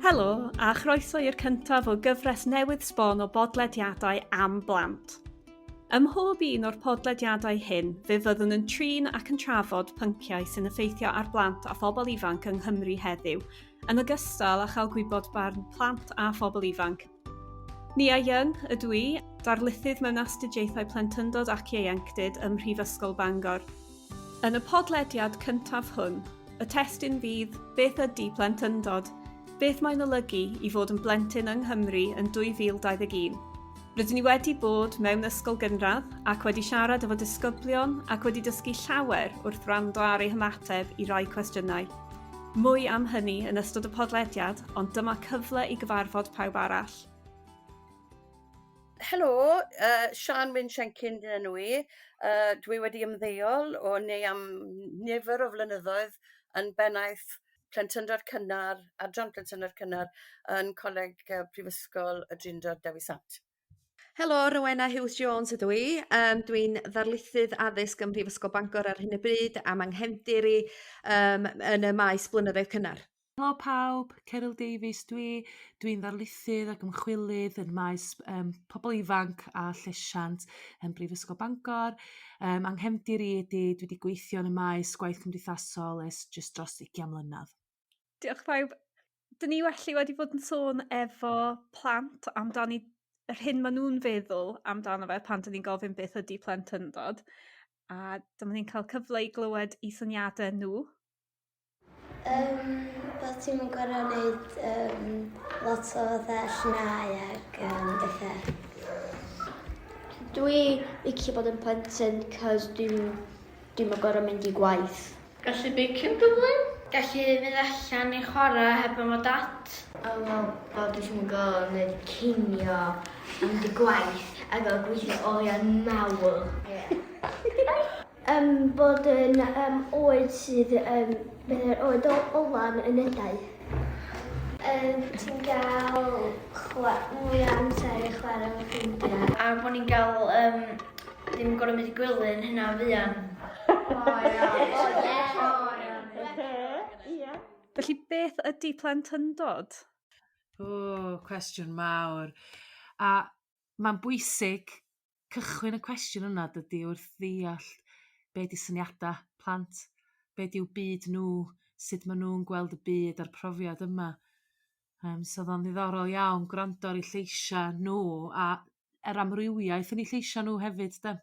Helo, a chroeso i'r cyntaf o gyfres newydd sbon o bodlediadau am blant. Ym mhob un o'r podlediadau hyn, fe fyddwn yn trin ac yn trafod pynciau sy'n effeithio ar blant a phobl ifanc yng Nghymru heddiw, yn ogystal â chael gwybod barn plant a phobl ifanc. Nia Young ydw i, darlithydd mewn astudiaethau plentyndod ac ieuenctid ym Mhrifysgol Bangor. Yn y podlediad cyntaf hwn, y testun fydd 'Beth ydy plentyndod? Beth mae'n olygu i fod yn blentyn yng Nghymru yn 2021? Rydyn ni wedi bod mewn ysgol gynradd ac wedi siarad efo disgyblion ac wedi dysgu llawer wrth wrando ar eu hymateb i rai cwestiynau. Mwy am hynny yn ystod y podlediad, ond dyma cyfle i gyfarfod pawb arall. Helo yy Siân Wyn Siencyn 'di'n enw i. Yy dwi wedi ymddeol o neu am nifer o flynyddoedd yn bennaeth plentyndod cynnar adran plentyndod cynnar yn Coleg yy Prifysgol Y Drindod Dewi Sant. Helo Rowena Huws Jones ydw i yym dwi'n ddarlithydd addysg ym Mhrifysgol Bangor ar hyn o bryd a ma' nghefndir i yym yn y maes blynyddoedd cynnar. Helo pawb, Ceryl Davies dwi. Dwi'n ddarlithydd ac ymchwilydd yn maes yym pobol ifanc a llesiant yn Brifysgol Bangor. Yym a'n nghefndir i ydi dwi 'di gweithio yn y maes gwaith cymdeithasol ers jyst dros ugian mlynadd. Diolch pawb. Dyn ni welly wedi bod yn sôn efo plant amdani yr hyn maen nhw'n feddwl amdano fe pan 'dyn ni'n gofyn beth ydy plentyndod a dyma ni'n cael cyfle i glywed 'u syniadau nhw. Yym bod ti'm yn gor'o' neud yym lot o fatha llnau ag yym bethe. Dwi licio bod yn plentyn 'cos dwi'm dwi'm yn gor'o' mynd i gwaith. Gallu beicio'n gyflym. Gallu mynd allan i chwara' heb fam a dat. A wel bod dwi'm yn gor'o' neud cinio a mynd i gwaith a gor'o' gweithio oria mawr. Ie. Yym bod yn yym oed sydd yym bydd yr oed o- ola yn unedau. Yym ti'n ga'l chwa- mwy o amser i chwara efo ffrindia. A bo' ni'n ga'l yym ddim gor'o' mynd i gwely yn hynna o fuan. O ia. O ie. O ie. Felly beth ydy plentyndod? O cwestiwn mawr. A ma'n bwysig cychwyn y cwestiwn yna dydi wrth ddeall be' 'di syniada plant be' 'di'w byd nhw sut ma' nhw'n gweld y byd a'r profiad yma. Yym so odd o'n ddiddorol iawn gwrando ar 'u lleisia' nhw a yr amrywiaeth yn 'u lleisia' nhw hefyd 'de?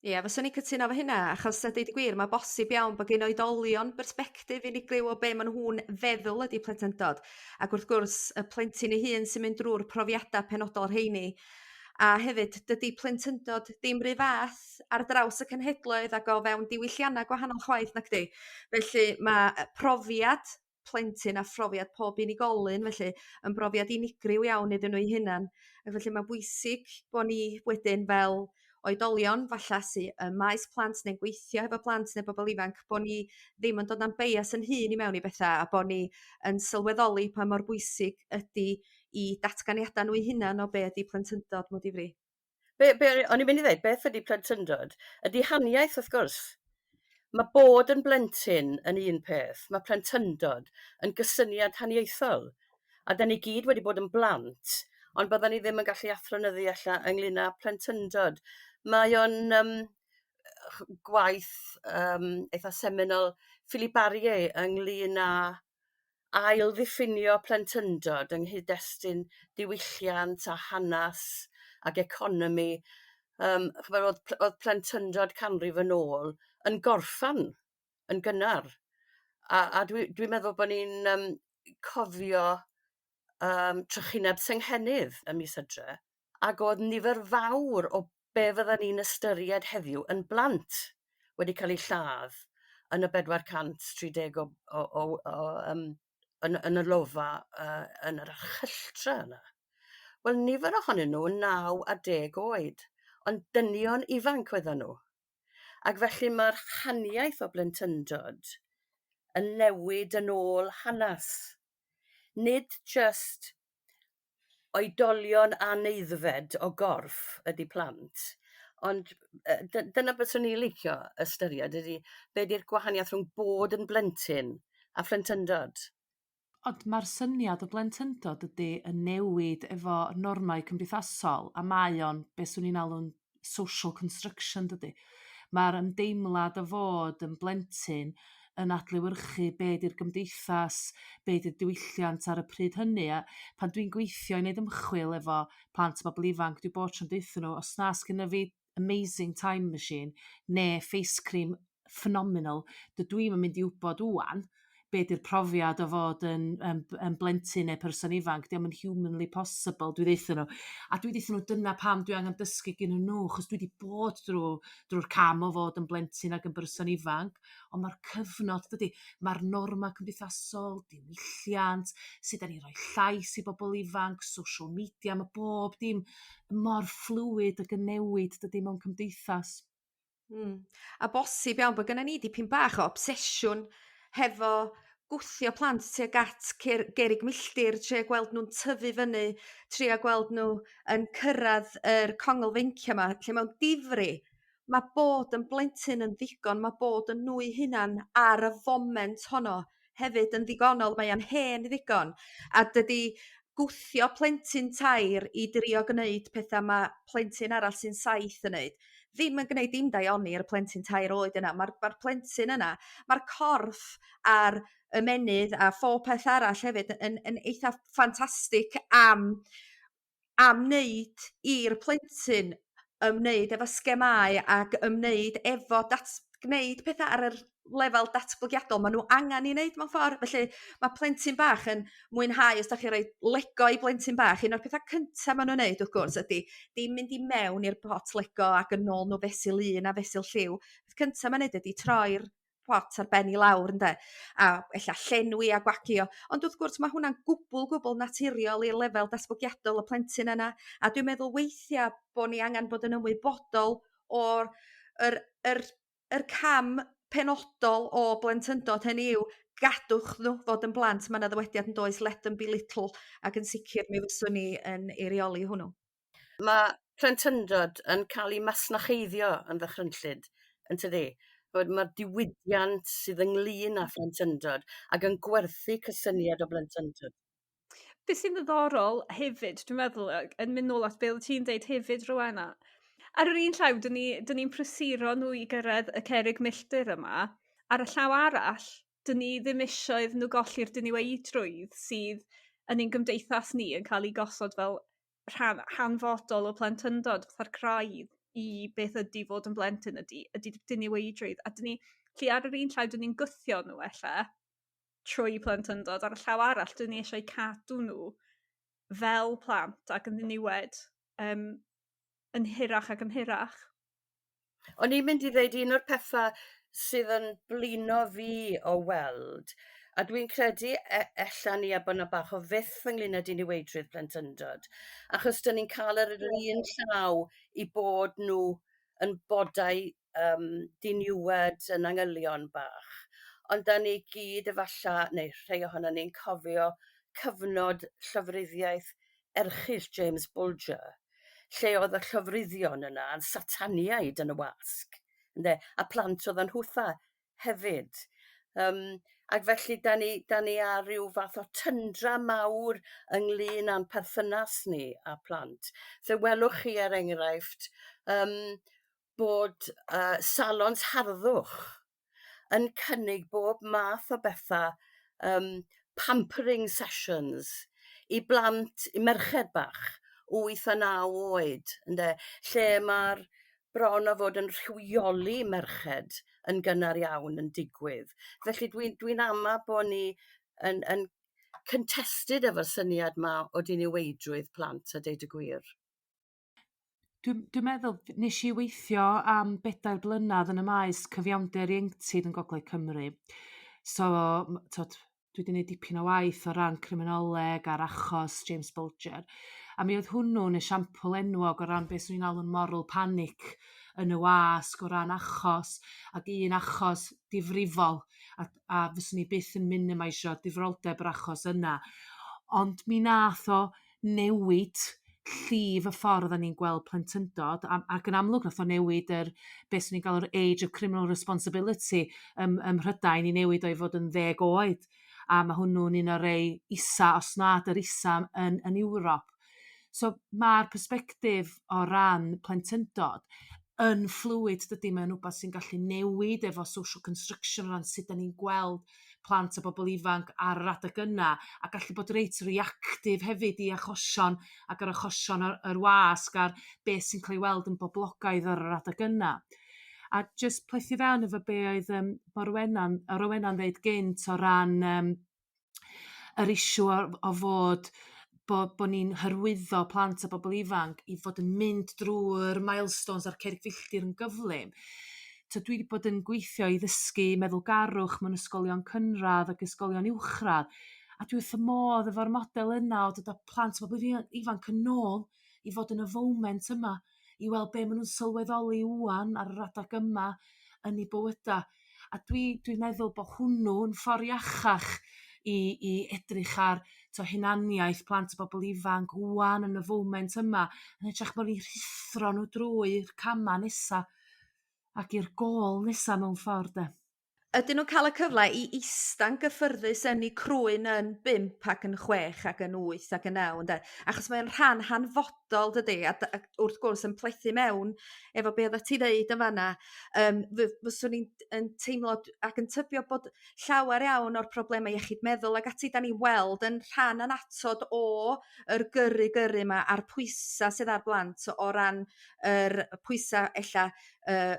Ie fyswn i cytuno efo hynna achos a deud y gwir ma' bosib iawn bo' gin oedolion bersbectif unigryw o be' ma' nhw'n feddwl ydi plentyndod ac wrth gwrs y plentyn ei hun sy'n mynd drw'r profiada penodol rheini a hefyd dydi plentyndod ddim 'run fath ar draws y cenhedloedd ag o fewn diwyllianna gwahanol chwaith nacdi? Felly ma' yy profiad plentyn a phrofiad pob unigolyn felly yn brofiad unigryw iawn iddyn nhw 'u hunan a felly ma'n bwysig bo' ni wedyn fel oedolion falla sy ym maes plant neu'n gweithio hefo plant ne' bobol ifanc bo' ni ddim yn dod a'n bias 'yn hun i mewn i betha a bo' ni yn sylweddoli pa mor bwysig ydi 'u datganiada nhw 'u hunan o be' ydi plentyndod mewn difri. Be' be' o'n i'n mynd i ddeud beth ydi plentyndod ydi haniaeth wrth gwrs. Ma' bod yn blentyn yn un peth ma' plentyndod yn gysyniad haniaethol a 'dan ni gyd wedi bod yn blant ond byddan ni ddim yn gallu athronyddi ella ynglŷn â plentyndod. Mae o'n yym gwaith yym eitha seminol Philipe Arié ynglŷn â ail ddiffinio plentyndod yng nghyd-destun diwylliant a hanas ag economi yym ch'mod odd pl- odd plentyndod canrif yn ôl yn gorffan yn gynnar a a dwi dwi'n meddwl bo' ni'n yym cofio yym trychineb Senghennydd ym mis Hydre ag odd nifer fawr o be' fyddan ni'n ystyried heddiw yn blant wedi ca'l 'u lladd yn y bedwar cant tri deg o o o o yym yn yn y lofa yy yn yr erchylltra yna. Wel nifer ohonyn nhw yn naw a deg oed ond dynion ifanc oeddan nhw. Ac felly ma'r haniaeth o blentyndod yn newid yn ôl hanas. Nid jyst oedolion anaeddfed o gorff ydi plant ond yy dy- dyna byswn i licio ystyried ydi be' 'di'r gwahaniath rhwng bod yn blentyn a phlentyndod? Ond ma'r syniad o blentyndod dydi yn newid efo normau cymdeithasol a mae o'n be 'swn i'n alw'n social construction dydi? Ma'r ymdeimlad o fod yn blentyn yn adlewyrchu be' 'di'r gymdeithas be' 'di'r diwylliant ar y pryd hynny a pan dwi'n gweithio i neud ymchwil efo plant bobol ifanc dwi bod tro'n deutho nhw os na sgynno fi amazing time machine ne' face cream phenomenal dydw i'm yn mynd i wbod 'wan be' 'di'r profiad o fod yn yn yn blentyn ne' person ifanc 'di o'm yn humanly possible dwi ddeutho nhw. A dwi deutho nhw dyna pam dwi angan dysgu gennyn nhw 'chos dwi 'di bod drw drw'r cam o fod yn blentyn ag yn berson ifanc ond ma'r cyfnod dydi? Ma'r norma cymdeithasol diwylliant sud 'dan ni roi llais i bobol ifanc social media ma' bob dim mor fluid ag yn newid dydi mewn cymdeithas. A bosib iawn bo' gynnon ni dipyn bach o obsesiwn hefo gwthio plant tuag at cer- gerrig milltir trio gweld nw'n tyfu fyny trio gweld nhw yn cyrradd yr congl feincia 'ma lle mewn difri ma' bod yn blentyn yn ddigon ma' bod yn nhw 'u hunan ar y foment honno hefyd yn ddigonol mae o'n hen ddigon a dydi gwthio plentyn tair i drio gneud petha ma' plentyn arall sy'n saith yn neud ddim yn gneud dim daioni i'r plentyn tair oed yna ma'r ma'r plentyn yna ma'r corff a'r ymennydd a phob peth arall hefyd yn yn eitha ffantastig am am wneud i'r plentyn ymwneud efo sgemâu ag ymwneud efo dat- gneud petha ar yr lefel datblygiadol ma' nw angan 'i neud mewn ffor felly ma' plentyn bach yn mwynhau os dach chi roi Lego i blentyn bach un o'r petha cynta ma' nw'n neud wrth gwrs ydi dim mynd i mewn i'r pot Lego ac yn nôl nw fesul un a fesul lliw. Peth cynta ma'n neud ydi troi'r pot ar ben i lawr ynde? A ella llenwi a gwagio ond wrth gwrs ma' hwnna'n gwbwl gwbwl naturiol i'r lefel datblygiadol y plentyn yna a dwi'n meddwl weithia' bo' ni angan bod yn ymwybodol o'r yr yr yr cam penodol o blentyndod hynny yw gadwch nhw fod yn blant ma' 'na ddywediad yndoes let them be little ac yn sicir mi fyswn i yn eirioli hwnnw. Ma' plentyndod yn ca'l 'i masnacheiddio yn ddychrynllyd yntydi? Bod ma'r diwydiant sydd ynglŷn â phlentyndod ag yn gwerthu cysyniad o blentyndod. Be' sy'n ddiddorol hefyd dwi'n meddwl yn mynd nôl at be' odd ti'n deud hefyd Rowenna ar yr un llaw 'dyn ni 'dyn ni'n prysuro nhw i gyrraedd y cerrig milltir yma ar y llaw arall 'dyn ni ddim isio iddyn nhw golli'r diniweidrwydd sydd yn ein gymdeithas ni yn cael ei gosod fel rhan hanfodol o plentyndod fatha'r craidd i beth ydy fod yn blentyn ydy ydy diniweidrwydd a 'dyn ni lle ar yr un llaw 'dyn ni'n gwthio nhw ella trwy plentyndod ar y llaw arall 'dyn ni eisiau cadw nhw fel plant ac yn ddiniwed yym yn hirach ac yn hirach. O'n i'n mynd i ddeud un o'r petha sydd yn blino fi o weld a dwi'n credu e- ella ni a bo' 'na bach o fyth ynglŷn â diniweidrwydd plentyndod achos 'dyn ni'n ca'l ar yr un llaw 'u bod nhw yn bodau yym diniwed yn angylion bach ond 'dan ni gyd efalla neu rhei ohonon ni'n cofio cyfnod llofruddiaeth erchyll James Bulger lle odd y llofruddion yna yn Sataniaid yn y wasg ynde? A plant oddan nhwtha hefyd. Yym ac felly 'dan ni 'dan ni ar ryw fath o tyndra mawr ynglŷn â'n perthynas ni â plant. Fe welwch chi er enghraifft yym bod yy salons harddwch yn cynnig bob math o betha yym pampering sessions i blant i merched bach wyth a naw oed ynde lle ma'r bron a fod yn rhywioli merched yn gynnar iawn yn digwydd. Felly dwi'n dwi'n ama bo' ni yn yn contested efo'r syniad 'ma o diniweidrwydd plant a deud y gwir. Dwi dwi meddwl nesh i weithio am bedair blynadd yn y maes cyfiawnder ieuenctid yn Gogledd Cymru so t'od dwi 'di neud dipyn o waith o ran criminoleg a'r achos James Bulger a mi oedd hwnnw'n esiampl enwog o ran beth 'swn i'n alw'n moral panic yn y wasg o ran achos ag un achos difrifol a a fyswn i byth yn minimeisio difroldeb yr achos yna ond mi nath o newid llif y ffordd o'n ni'n gweld plentyndod a ac yn amlwg nath o newid yr be' 'swn i'n galw'r age of criminal responsibility ym ym Mhrydain i newid o i fod yn ddeg oed. A ma' hwnnw'n un o rei isa os nad yr isa yn Ewrop. So ma'r persbectif o ran plentyndod yn fluid dydy mae'n wbath sy'n gallu newid efo social construction o ran sut 'dan ni'n gweld plant a bobol ifanc ar yr adeg yna a gallu bod reit reactive hefyd i achosion ac yr achosion yr wasg a'r beth sy'n ca'l 'i weld yn boblogaidd ar yr adeg yna. A jyst plethu fewn efo be' oedd yym Morwena'n yy Rowena'n ddeud gynt o ran yym yr issue o fod bo' ni'n hyrwyddo plant a bobol ifanc i fod yn mynd drw'r milestones a'r cerrig filltir yn gyflym. T'od dwi 'di bod yn gweithio i ddysgu meddwlgarwch mewn ysgolion cynradd ac ysgolion uwchradd a dwi wrth 'ym modd efo'r model yna o dod a plant a bobol ifanc yn ôl i fod yn y foment yma i weld be' ma' nw'n sylweddoli 'wan ar yr adag yma yn 'u bywyda a dwi dwi'n meddwl bo' hwnnw'n ffor iachach i edrych ar t'o' hunaniaeth plant a bobol ifanc 'wan yn y foment yma yn hytrach bo' ni rhuthro nw drwy'r cama' nesa ac i'r gôl nesa mewn ffor 'de? Ydyn nhw'n ca'l y cyfle i ista'n gyffyrddus yn 'u crwyn yn bump ac yn chwech ac yn wyth ac yn naw ynde? Achos mae o'n rhan hanfodol dydi a dy- ac wrth gwrs yn plethu mewn efo be' oddat ti ddeud yn fan 'na yym fyswn i'n yn teimlo ac yn tybio bod llawer iawn o'r problema iechyd meddwl ag ati 'dan ni weld yn rhan annatod o yr gyrru gyrru 'ma a'r pwysa' sydd ar blant o ran yr pwysa' ella yy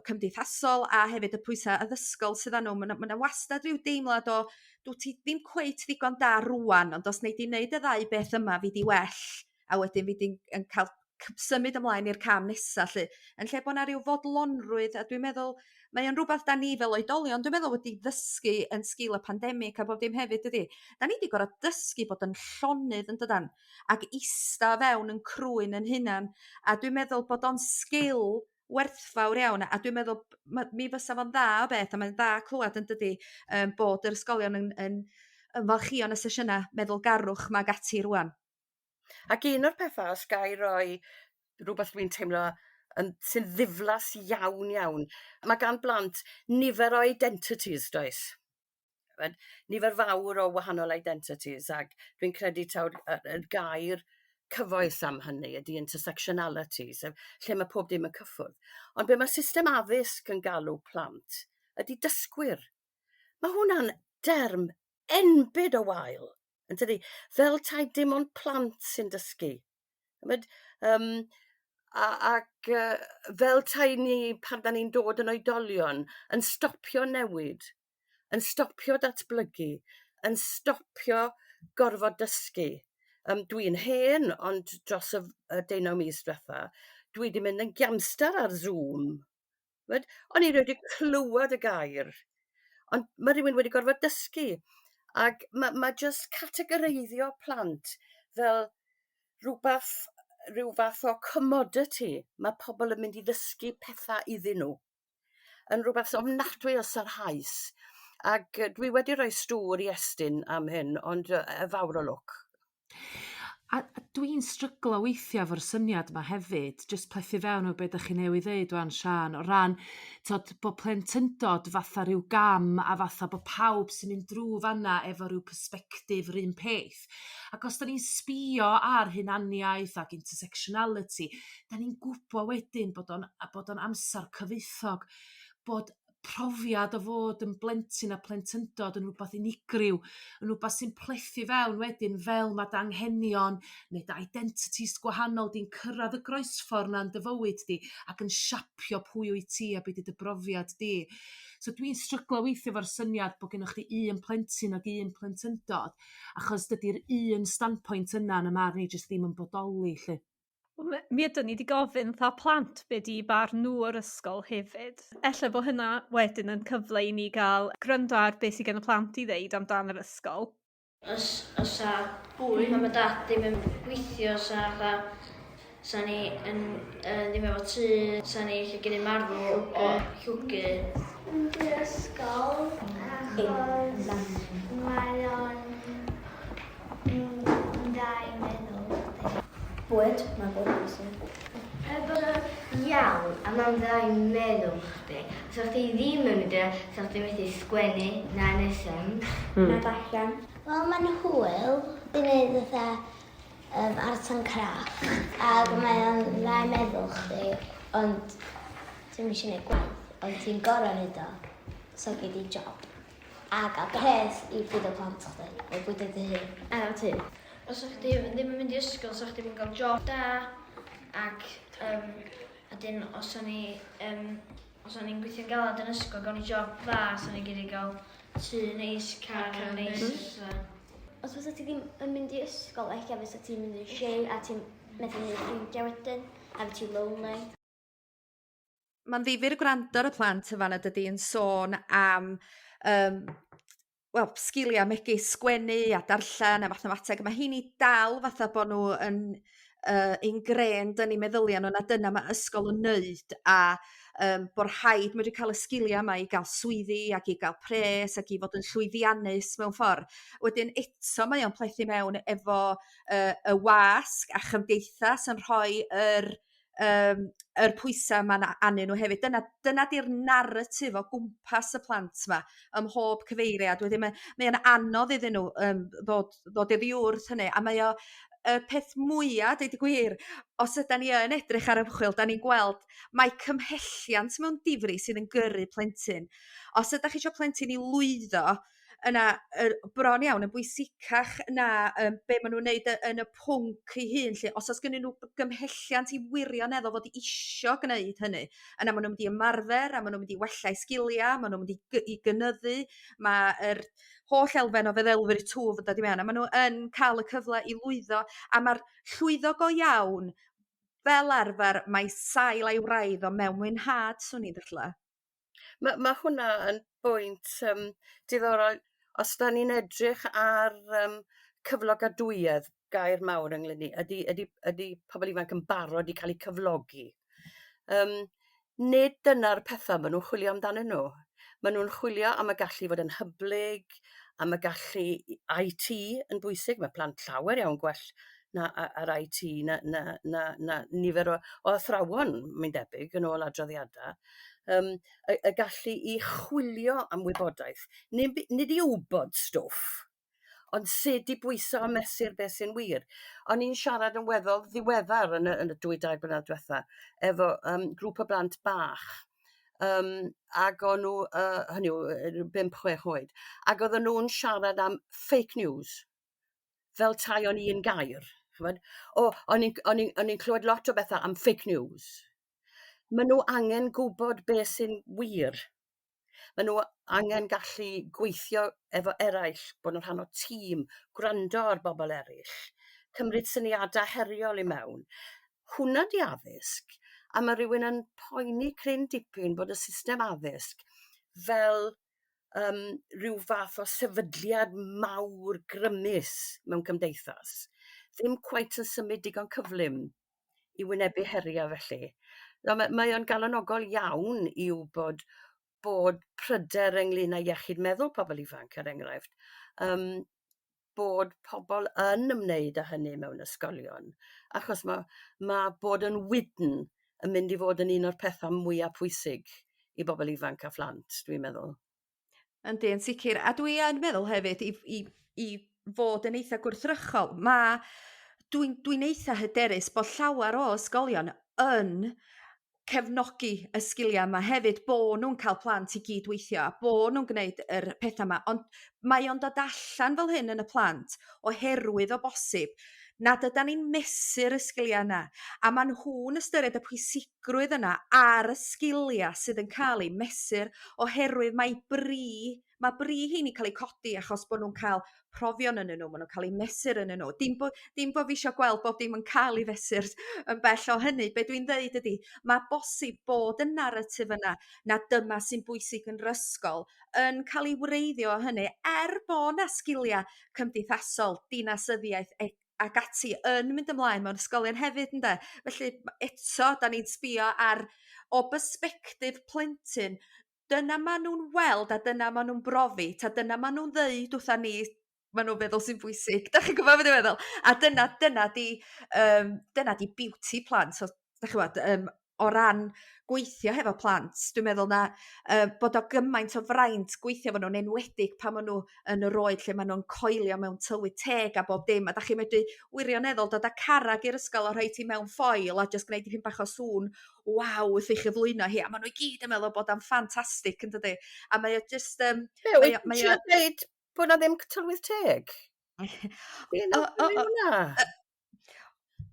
cymdeithasol a hefyd y pwysa' addysgol sydd arnyn nw ma' 'na ma' 'na wastad ryw deimlad o dwt ti ddim cweit ddigon da rŵan ond os wnei di neud y ddau beth yma fy' di well a wedyn fy' di'n yn ca'l symud ymlaen i'r cam nesa lly yn lle bo' 'na ryw fodlonrwydd a dwi'n meddwl mae o'n rwbath 'dan ni fel oedolion dwi meddwl wedi ddysgu yn sgil y pandemic a bob dim hefyd dydi? 'Dan ni 'di gor'o' dysgu bod yn llonydd yndydan? Ac ista o fewn 'yn crwyn 'yn hunan a dwi'n meddwl bod o'n sgil werthfawr iawn a dwi'n meddwl mi fysa fo'n dda o beth a mae'n dda clwad yndydi yym bod yr ysgolion yn ymfalchio yn y sesiyna meddwlgarwch 'ma ag ati rwan. Ac un o'r petha os gai roi rhywbeth dwi'n teimlo yn sy'n ddiflas iawn iawn ma' gan blant nifer o identities does? Ch'mod nifer fawr o wahanol identities ag dwi'n credu taw'r y gair cyfoes am hynny ydy intersectionality sef lle ma' pob dim yn cyffwrdd. Ond be' ma' system addysg yn galw plant ydy dysgwyr. Ma' hwnna'n derm enbyd o wael yntydi? Fel tae dim ond plant sy'n dysgu. Ch'mod yym a ac fel tae ni pan 'dan ni'n dod yn oedolion yn stopio newid yn stopio datblygu yn stopio gorfod dysgu. Dwi'n hen ond dros y deunaw mis dwetha dwi 'di mynd yn giamstar ar Zoom. 'Wbod? O'n i rioed 'di clywad y gair ond ma' rhywun wedi gorfod dysgu ag ma' jyst categoreiddio plant fel rhywbath rhyw fath o commodity ma' pobol yn mynd i ddysgu petha iddyn nhw yn rwbath ofnadwy o sarhaus ag dwi wedi rhoi stŵr i Estyn am hyn ond fawr o lwc. A dwi'n stryglo weithia' efo'r syniad 'ma hefyd jyst plethu fewn o be' dach chi newy ddeud 'wan Siân o ran t'od bo' plentyndod fatha rhyw gam a fatha bo' pawb sy'n mynd drw fanna efo ryw persbectif 'r un peth ac os 'dan ni'n sbïo ar hunaniaeth ac intersectionality 'dan ni'n gwbo wedyn bod o'n a bod o'n amsar cyfoethog bod profiad o fod yn blentyn a plentyndod yn rwbath unigryw yn rwbath sy'n plethu fewn wedyn fel ma' dy anghenion neu dy identities gwahanol di'n cyrradd y groesffor 'na yn dy fywyd di ac yn siapio pwy wyt ti a be' 'di dy brofiad di. So dwi'n stryglo weithio 'fo'r syniad bo' gynnwch chdi un plentyn ag un plentyndod achos dydi'r un standpoint yna yn 'ym marn i jyst ddim yn bodoli lly. Mi ydyn ni 'di gofyn 'tha plant be' 'di barn nhw o'r ysgol hefyd. Ella bo' hynna wedyn yn cyfle i ni ga'l gryndo ar beth sy gen y plant i ddeud amdan yr ysgol. Os os 'sa mam a dad ddim yn gweithio 'sa fatha 'sa ni yn yy ddim efo tŷ 'sa ni ella gynnu marw o llwgu. Mynd i'r ysgol achos mae o'n dda i meddwl chdi. Bwyd, mae bwyd yn bwysig. Bod o'n iawn a mae'n dda i meddwl chdi. Os o'ch chdi ddim yn mynd yna, sa chdi methu sgwennu na nesem. Na darllen. Wel mae'n hwyl. Dwi'n neud fatha um, arts and craft ac mae o'n dda i meddwl chdi ond ti'm isio neud gwaith ond ti'n gor'o' neud o so gei di job a ga'l pres i bwydo plant chdi neu bwydo dy hun. A gael tŷ. Os 'sa chdi ddim yn mynd i ysgol 'sa chdi ddim yn ga'l job da ac yym a 'dyn os o'n i yym os o'n i'n gweithio'n galad yn ysgol gawn ni job dda 'sa ni'n gallu gael tŷ neis, car neis. Os fysa ti ddim yn mynd i ysgol ella fysa ti'n mynd yn shy a ti'n methu neud ffrindiau wedyn a fy' ti lonely. Ma'n ddifyr gwrando ar y plant yn fan 'na dydi yn sôn am yym wel sgilia megis sgwennu a darllen a mathemateg ma' rheini dal fatha bo' nw yn yy ingrained yn 'u meddylia nw na dyna ma' ysgol yn neud a yym bo' rhaid medru ca'l y sgilia 'ma i ga'l swyddi ag i ga'l pres ac i fod yn llwyddiannus mewn ffor. Wedyn eto mae o'n plethu mewn efo yy y wasg a chymdeithas yn rhoi yr yym yr pwysa' 'ma 'na anyn nhw hefyd dyna dyna 'di'r naratif o gwmpas y plant 'ma ym mhob cyfeiriad wedyn ma' mae o'n anodd iddyn nhw yym ddod ddod oddi wrth hynny a mae o y peth mwya deud y gwir os ydan ni yn edrych ar ymchwil 'dan ni'n gweld mai cymhelliant mewn difri sydd yn gyrru plentyn. Os ydach chi isio plentyn i lwyddo yna yr bron iawn yn bwysicach na yym be' ma' nw'n neud y yn y pwnc ei hun lly os o's gynnyn nw gymhelliant i wirioneddol fod isio gneud hynny yna ma' nw mynd i ymarfer a ma' nw mynd i wella'i sgilia ma' nw mynd i gy- i gynyddu ma' yr holl elfen o feddylfryd twf yn dod i mewn a ma' nw yn ca'l y cyfle i lwyddo a ma'r llwyddo go iawn fel arfer mae sail a'i wraidd o mewn mwynhad 'swn i'n ddadla. Ma' ma' hwnna yn bwynt yym diddorol. Os 'dan ni'n edrych ar yym cyflogadwyedd gair mawr ynglŷn ni ydi ydi ydi pobol ifanc yn barod i ca'l 'u cyflogi? Yym nid dyna'r petha ma' nhw'n chwilio amdanyn nhw. Ma' nhw'n chwilio am y gallu i fod yn hyblyg am y gallu IT yn bwysig ma' plant llawer iawn gwell na a- ar IT na na na na nifer o o athrawon mae'n debyg yn ôl adroddiada. Yym y y gallu i chwilio am wybodaeth nib nid i wbod stwff ond sud i bwyso a mesur beth sy'n wir. O'n i'n siarad yn weddol ddiweddar yn y yn y dwy dair blynadd dwetha efo yym grŵp o blant bach yym ag o'n nhw yy hynny yw yy ryw bump chwech oed ag oddan nhw'n siarad am fake news fel tai o'n un gair ch'mod o o'n i'n o'n i'n o'n i'n clywed lot o betha am fake news. Ma' nhw angen gwbod be' sy'n wir. Ma' nhw angen gallu gweithio efo eraill bod yn rhan o tîm gwrando ar bobl eryll cymryd syniada heriol i mewn. Hwnna 'di addysg a ma' rhywun yn poeni cryn dipyn bod y system addysg fel yym rhyw fath o sefydliad mawr grymus mewn cymdeithas ddim cweit yn symud digon cyflym i wynebu heria' felly. Na ma' mae o'n galonogol iawn i wbod bod pryder ynglŷn â iechyd meddwl pobol ifanc er enghraifft yym bod pobol yn ymwneud â hynny mewn ysgolion achos ma' ma' bod yn wydn yn mynd i fod yn un o'r petha mwya pwysig i bobol ifanc a phlant dwi'n meddwl. Yndi yn sicir a dwi yn meddwl hefyd i i i fod yn eitha gwrthrychol ma' dwi'n dwi'n eitha hyderus bo' llawer o ysgolion yn cefnogi y sgilia 'ma hefyd bo' nw'n ca'l plant i gydweithio a bo' nw'n gneud yr petha 'ma ond mae o'n dod allan fel hyn yn y plant oherwydd o bosib nad ydan ni'n mesur y sgilia yna a ma' nhw'n ystyried y pwysigrwydd yna ar y sgilia sydd yn ca'l eu mesur oherwydd mai bri ma' bri rheini ca'l eu codi achos bo' nw'n ca'l profion ynnyn nw ma' nw'n ca'l eu mesur ynnyn nw dim bo' dim bo' fi isio gweld bob dim yn ca'l 'i fesur yn bell o hynny be' dwi'n ddeud ydi ma' bosib bod y naratif yna na dyma sy'n bwysig yn 'r ysgol yn ca'l 'i wreiddio o hynny er bo' 'na sgilia cymdeithasol dinasyddiaeth e- ag ati yn mynd ymlaen mewn ysgolion hefyd ynde? Felly eto 'dan ni'n sbïo ar o bersbectif plentyn dyna ma' nw'n weld a dyna ma' nw'n brofi 'ta dyna ma' nw'n ddeud wtha ni ma' nw'n feddwl sy'n bwysig. Dach chi'n gwbod be' dwi feddwl? A dyna dyna 'di yym dyna 'di beauty plant so dych ch'mod yym o ran gweithio hefo plant dwi'n meddwl na yy bod o gymaint o fraint gweithio 'fo nw'n enwedig pan ma' nw yn yr oed lle ma' nw'n coelio mewn tylwyth teg a bob dim a dach chi medru wirioneddol dod â carrag i'r ysgol a rhoid hi mewn ffoil a jyst gneud dipyn bach o sŵn waw wrth ei chyflwyno hi a ma' nw i gyd yn meddwl bod o'n ffantastic yndydi? A mae o jyst yym Be' mae wyt o ti'n mae trio o deud bo' 'na ddim tylwyth teg? Fi'n O o awgrymu o hwnna.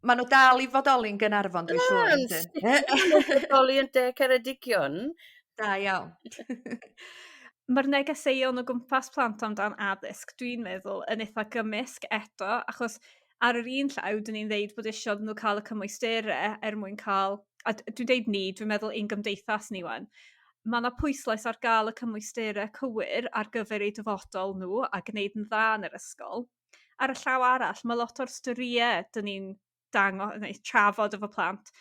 Ma' nw dal i fodoli'n Gaernarfon dwi'n siŵr Yn yndyn. sicr ma' nhw'n bodoli yn De Ceredigion. Da iawn. Ma'r negeseuon o gwmpas plant amdan addysg dwi'n meddwl yn itha gymysg eto achos ar yr un llaw 'dyn ni'n ddeud bod isio iddyn nhw ca'l y cymwystere er mwyn ca'l a dwi'n deud ni dwi'n meddwl ein gymdeithas ni 'wan. Ma' 'na pwyslais ar ga'l y cymwystere cywir ar gyfer eu dyfodol nhw a gneud yn dda yn yr ysgol. Ar y llaw arall ma' lot o'r storïe 'dyn ni'n dango- neu trafod efo plant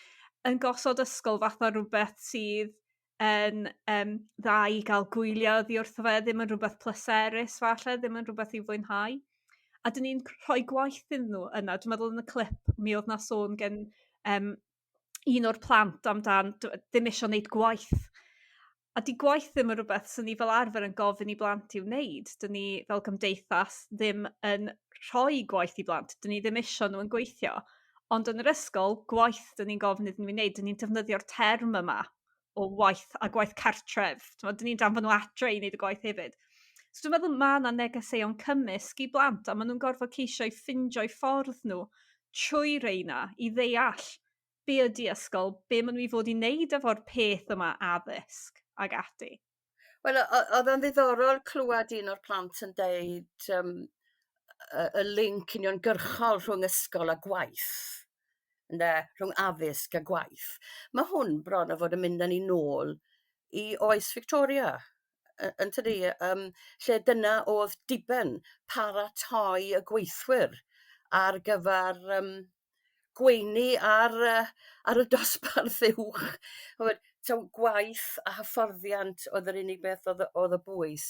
yn gosod ysgol fatha rwbeth sydd yn yym dda i ga'l gwylie oddi wrtho fe ddim yn rhywbeth pleserus falle ddim yn rhywbeth i'w fwynhau. A 'dyn ni'n rhoi gwaith iddyn nhw yna dwi meddwl yn y clip mi odd 'na sôn gen yym un o'r plant amdan ddim isio neud gwaith. A 'di gwaith ddim yn rwbeth swn ni fel arfer yn gofyn i blant i'w wneud. 'Dyn ni fel gymdeithas ddim yn rhoi gwaith i blant. 'Dyn ni ddim isio nhw yn gweithio. Ond yn yr ysgol gwaith 'dyn ni'n gofyn iddyn nhw i wneud. 'Dyn ni'n defnyddio'r term yma o waith a gwaith cartref. T'mod 'dyn ni'n danfon nhw adre i wneud y gwaith hefyd. So dwi'n meddwl ma' 'na negeseuon cymysg i blant a ma' nhw'n gorfod ceisio i ffindio'u ffordd nhw trwy reina i ddeall be ydy ysgol, be maen nhw i fod i wneud efo'r peth yma addysg ag ati. Wel oedd o'n ddiddorol clywed un o'r plant yn deud yym y linc uniongyrchol rhwng ysgol a gwaith ynde rhwng addysg a gwaith. Ma' hwn bron a fod yn mynd â ni nôl i oes Victoria yntydi yym lle dyna odd diben paratoi y gweithwyr ar gyfar yym gweini ar yy ar y dosbarth uwch ch'mod taw gwaith a hyfforddiant odd yr unig beth odd o bwys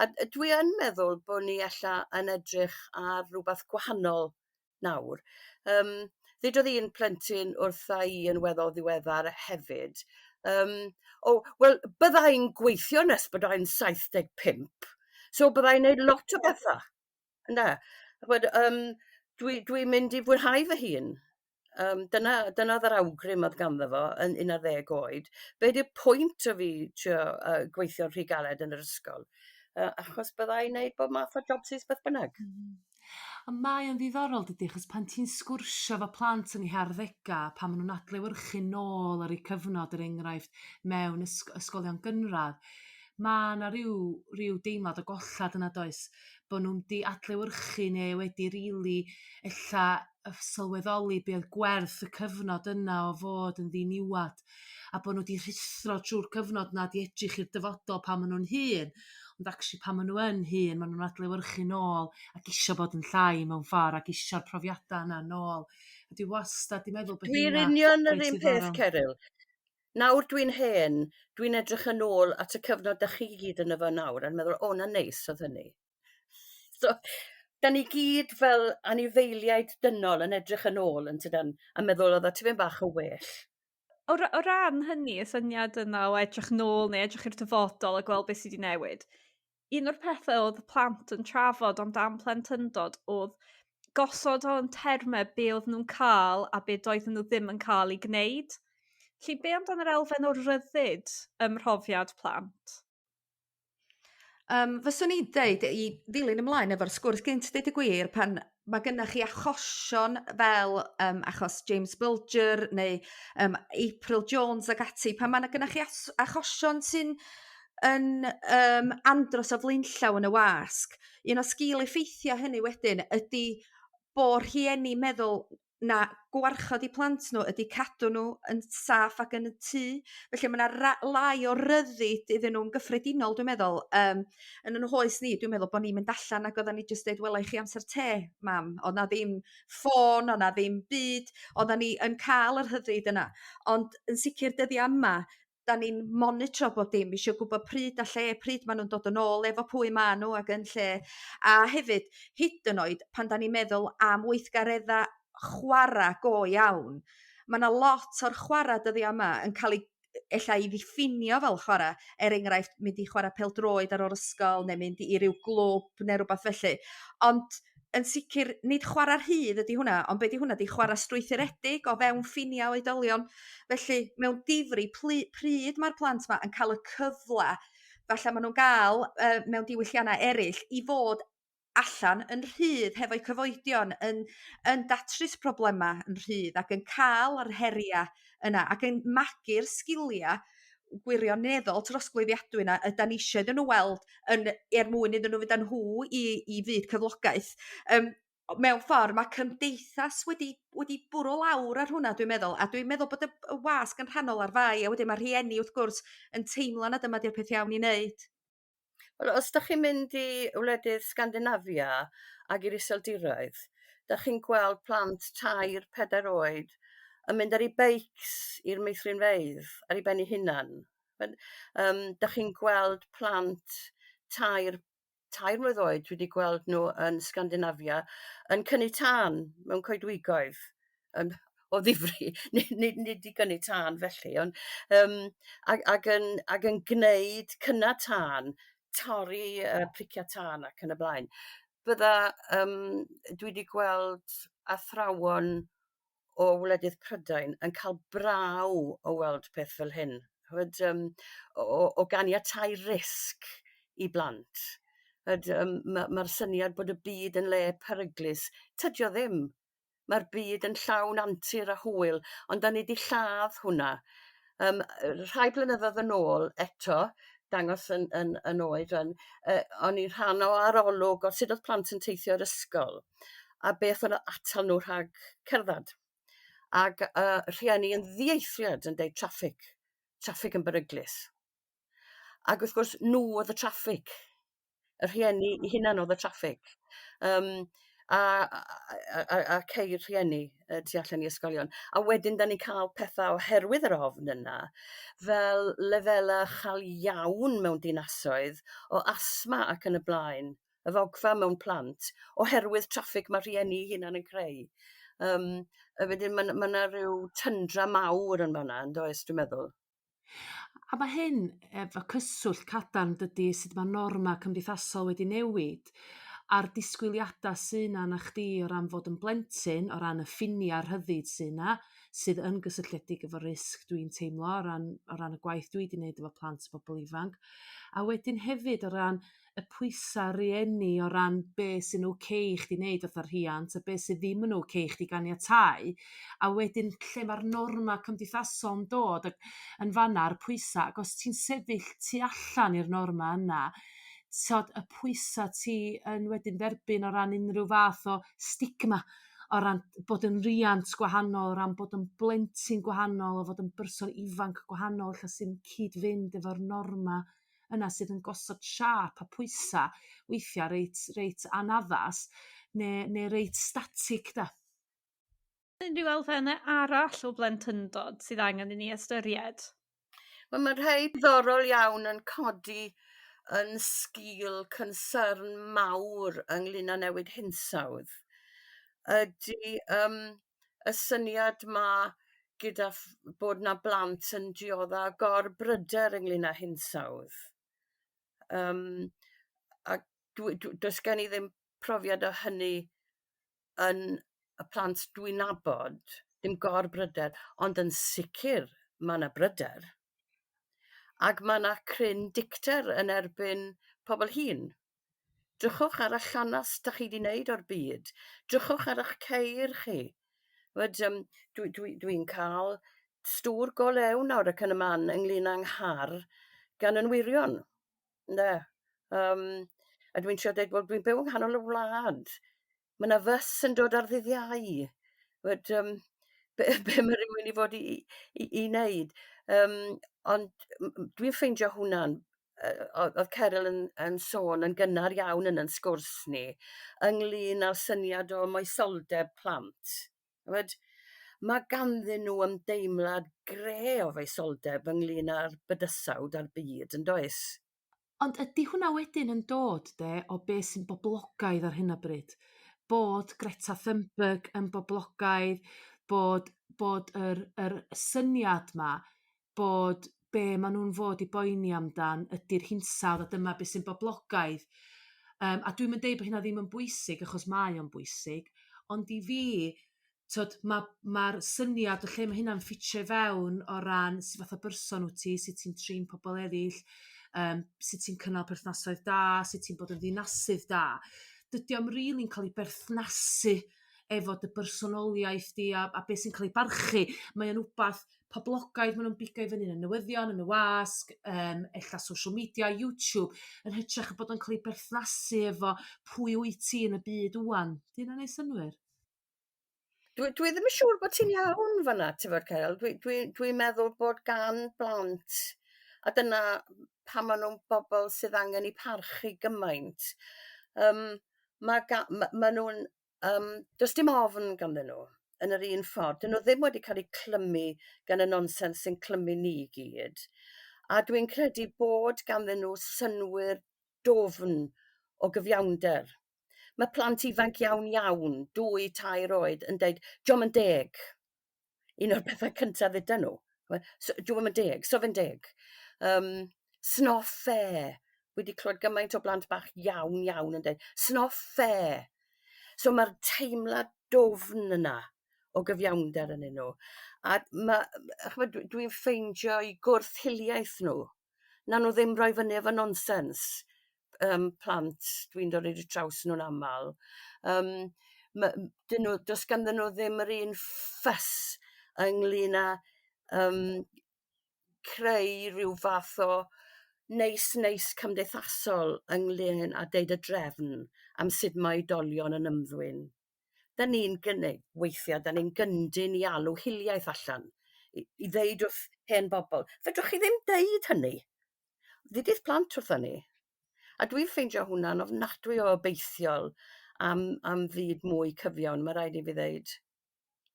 a dwi yn meddwl bo' ni ella yn edrych ar rwbath gwahanol nawr yym ddedodd un plentyn wrtha i yn weddol ddiweddar hefyd yym o wel bydda i'n gweithio nes bod ai'n 75 so bydda i'n neud lot o betha ynde? Ch'mod yym dwi dwi'n mynd i fwynhau fy hun. Yym dyna dyna odd yr awgrym odd ganddo fo yn 11 oed. Be' 'di'r pwynt o fi trio yy gweithio'n rhy galed yn yr ysgol yy achos bydda i'n neud bob math o jobsys beth bynnag. Ond mae o'n ddiddorol dydi achos pan ti'n sgwrsio 'fo plant yn 'u harddega pan ma' nw'n adlewyrchu nôl ar 'u cyfnod er enghraifft mewn ysg- ysgolion gynradd ma' 'na ryw ryw deimlad o gollad yna does? Bo' nw'm 'di adlewyrchu ne' wedi rili ella sylweddoli be' odd gwerth y cyfnod yna o fod yn ddiniwad a bo' nw 'di rhuthro trw'r cyfnod 'na 'di edrych i'r dyfodol pan ma' nw'n hŷn ond actually pan ma' nw yn hŷn ma' nw'n adlewyrchu nôl ac isio bod yn llai mewn ffor ac isio'r profiada yna nôl a dwi wastad 'di meddwl bo' Dwi'r hynna union yr reit un peth diddorol. Ceril. Nawr dwi'n hen dwi'n edrych yn ôl at y cyfnod dach chi gyd yno fo nawr a'n meddwl o 'na neis odd hynny. So 'dan ni gyd fel anifeiliaid dynol yn edrych yn ôl yn tydan? A meddwl odd o tipyn bach yn well. O ran hynny y syniad yna o edrych nôl neu edrych i'r dyfodol a gweld beth sy 'di newid un o'r pethe odd y plant yn trafod am dan plentyndod odd gosod o yn terme be' odd nhw'n ca'l a be' doedden nhw ddim yn ca'l 'i gneud. 'Lly be' amdan yr elfen o ryddid ym mhrofiad plant? Fyswn i'n deud i ddilyn ymlaen efo'r sgwrs gynt deud y gwir pan ma' gynnach chi achosion fel yym achos James Bulger neu yym April Jones ag ati pan ma' 'na gynnach chi achosion sy'n yn yym andros o flaenllaw yn y wasg un o sgil effeithia hynny wedyn ydi bo' rhieni meddwl na gwarchod 'u plant nhw ydi cadw nhw yn saff ac yn y tŷ felly ma' 'na lai o ryddid iddyn nhw'n gyffredinol dwi'n meddwl yym yn 'yn hoes ni dwi'n meddwl bo' ni'n mynd allan ag oddan ni jyst deud wela i chi amser te mam odd 'na ddim ffôn o' 'na ddim byd oddan ni yn ca'l y rhyddid yna ond yn sicir dyddia yma 'dan ni'n monitro bob dim isio gwbod pryd a lle pryd ma' nw'n dod yn ôl efo pwy ma' nhw ag yn lle a hefyd hyd yn oed pan 'dan ni'n meddwl am weithgaredda chwara go iawn Ma' 'na lot o'r chwara dyddia' yma yn ca'l 'i ella 'i ddiffinio fel chwara er enghraifft mynd i chwara pêl-droed ar ôl ysgol neu mynd i ryw glwb ne' rwbath felly ond yn sicir nid chwara rhydd ydi hwnna ond be' 'di hwnna 'di chwara strwythuredig o fewn ffinia oedolion felly mewn difri plu- pryd ma'r plant 'ma yn ca'l y cyfla falla ma' nw'n ga'l yy mewn diwyllianna eryll i fod allan yn rhydd hefo'u cyfoedion yn yn datrys problema yn rhydd ac yn ca'l yr heria' yna ac yn magu'r sgilia gwirioneddol trosglwyddiadwy 'na ydan ni isio iddyn nhw weld yn er mwyn iddyn nhw fynd â nhw i i fyd cyflogaeth yym mewn ffor ma' cymdeithas wedi wedi bwrw lawr ar hwnna dwi'n meddwl a dwi'n meddwl bod y y wasg yn rhannol ar fai a wedyn ma' rhieni wrth gwrs yn teimlo na dyma 'di'r peth iawn i neud. Wel os dach chi'n mynd i wledydd Sgandenafia ag i'r Iseldiroedd dach chi'n gweld plant tair pedair oed yn mynd ar 'u beics i'r meithrinfeydd ar 'u ben 'u hunan. Yym dach chi'n gweld plant tair tair mlwydd oed dwi 'di gweld nhw yn Sgandenafia yn cynnu tân mewn coedwigoedd yn o ddifri nid nid nid i gynnu tân felly ond yym ag ag yn ag yn gneud cynna tân torri yy pricia tân ac yn y blaen. Bydda yym dwi 'di gweld athrawon o wledydd Prydain yn ca'l braw o weld peth fel hyn ch'mod yym o o ganiatáu risg i blant. Yd yym ma' ma'r syniad bod y byd yn le peryglus. Tydio ddim. Ma'r byd yn llawn antur a hwyl ond 'dan ni 'di lladd hwnna. Yym rhai blynyddodd yn ôl eto dangos 'yn 'yn 'yn oed rwan yy o'n i'n rhan o arolwg o sut odd plant yn teithio i'r ysgol a beth odd atal nhw rhag cerddad. Ag yy rhieni yn ddieithriad yn deud traffig, traffig yn beryglus. Ag wrth gwrs nhw odd y traffig. Y rhieni 'u hunan odd y traffig. Yym a a a a ceir rhieni y tu allan i ysgolion. A wedyn 'dan ni'n ca'l petha oherwydd yr ofn yna fel lefela uchal iawn mewn dinasoedd o asthma ac yn y blaen, y fogfa mewn plant oherwydd traffig ma' rhieni 'u hunan yn creu. Yym a wedyn ma' 'n ma' 'na ryw tyndra mawr yn fan 'na yndoes dwi'n meddwl. A ma' hyn efo cyswllt cadarn dydi sud ma' norma cymdeithasol wedi newid a'r disgwyliada sy 'na 'na chdi o ran fod yn blentyn o ran y ffinia rhyddid sy 'na sydd yn gysylltiedig efo risg dwi'n teimlo o ran o ran y gwaith dwi 'di neud efo plant bobol ifanc a wedyn hefyd o ran y pwysa' rieni o ran be' sy'n ok i chdi neud fatha rhiant a be' sydd ddim yn ok i chdi ganiatáu a wedyn lle ma'r norma cymdeithasol yn dod ag yn fan 'na a'r pwysa' ag os ti'n sefyll tu allan i'r norma yna t'od y pwysa' ti yn wedyn dderbyn o ran unrhyw fath o stigma o ran bod yn riant gwahanol o ran bod yn blentyn gwahanol o fod yn berson ifanc gwahanol 'lla sy'n cyd-fynd efo'r norma yna sydd yn gosod siâp a pwysa' weithia' reit reit anaddas ne' ne' reit static 'da? Unrhyw elfenne arall o blentyndod sydd angen i ni ystyried? Wel ma' rhei diddorol iawn yn codi yn sgil cynsyrn mawr ynglŷn â newid hinsawdd ydy yym y syniad 'ma gyda ff- bod 'na blant yn diodda gor-bryder ynglŷn â hinsawdd. Yym a dwi dw- does gen i ddim profiad o hynny yn y plant dwi'n nabod dim gor-bryder ond yn sicr ma' 'na bryder. Ag ma' 'na cryn dicter yn erbyn pobol hŷn. Drychwch ar y llanast dach chi 'di neud o'r byd. Drychwch ar 'ych ceir chi. 'Mod yym dwi dwi dwi'n ca'l stŵr go lew nawr ac yn y man ynglŷn â 'nghar gan 'yn wyrion ynde? Yym a dwi'n trio deud wel dwi'n byw yng nghanol y wlad. Ma' 'na fys yn dod ar ddydd Iau. 'Mod yym be' be' ma' rhywun i fod i i i neud? Yym ond dwi'n ffeindio hwnna'n yy odd odd Caryl yn yn sôn yn gynnar iawn yn 'yn sgwrs ni ynglŷn â'r syniad o moesoldeb plant. Ch'mod ma' ganddyn nhw ymdeimlad grê o foesoldeb ynglŷn â'r bydysawd a'r byd yndoes? Ond ydy hwnna wedyn yn dod 'de o be' sy'n boblogaidd ar hyn o bryd? Bod Greta Thunberg yn boblogaidd Bod bod yr yr syniad 'ma bod be' ma' nhw'n fod i boeni amdan ydi'r hinsawdd a dyma be' sy'n boblogaidd. Yym a dwi'm yn deud bo' hynna ddim yn bwysig achos mae o'n bwysig ond i fi t'od ma' ma'r syniad o lle ma' hynna'n ffitio i fewn o ran su fath o berson w't ti sut ti'n trin pobol eryll yym sut ti'n cynnal perthnasoedd da sut ti'n bod yn ddinasydd da dydi o'm rili'n ca'l 'i berthnasu efo dy bersonoliaeth di a be' sy'n ca'l 'i barchu mae o'n wbath poblogaidd ma' nw'n bigo i fyny yn y newyddion yn y wasg yym ella social media YouTube yn hytrach y bod o'n ca'l 'i berthnasu efo pwy wyt ti yn y byd ŵan. 'Di hynna'n neu' synnwyr? Dwi ddim yn siŵr bod ti'n iawn fan 'na t'mod Caryl dwi dwi dwi'n meddwl bod gan blant a dyna pan ma' nw'n bobol sydd angen 'u parchu gymaint yym ma' ga- ma' ma' nw'n yym does dim ofn ganddyn nhw yn yr un ffordd 'dyn nhw ddim wedi ca'l 'u clymu gan y nonsens sy'n clymu ni i gyd a dwi'n credu bod ganddyn nhw synnwyr dwfn o gyfiawnder. Ma' plant ifanc iawn iawn dwy tair oed yn deud jiom yn deg. Un o'r petha cynta dduda nhw we- so dyw o'm yn deg so fe'n deg. Yym 'S'no fair. Wi 'di clywed gymaint o blant bach iawn iawn yn deud 'S'no fair. So ma'r teimlad dwfn yna o gyfiawnder ynyn nhw a ma' ch'mod dwi'n ffeindio 'u gwrth hiliaeth nhw nawn nhw ddim roi fyny efo nonsens yym plant dwi'n dod ar 'u traws nhw'n amal yym ma' 'dyn nhw does ganddyn nhw ddim yr un ffys ynglŷn â yym creu rhyw fath o neis neis cymdeithasol ynglŷn â deud y drefn am sud mae oedolion yn ymddwyn. 'Dan ni'n gynni- weithia' 'dan ni'n gyndyn i alw hiliaeth allan i i ddeud wrth hen bobol fedrwch chi ddim deud hynny. Ddudith plant wrtha ni. A dwi'n ffeindio hwnna'n ofnadwy o obeithiol am am fyd mwy cyfiawn ma' raid i fi ddeud.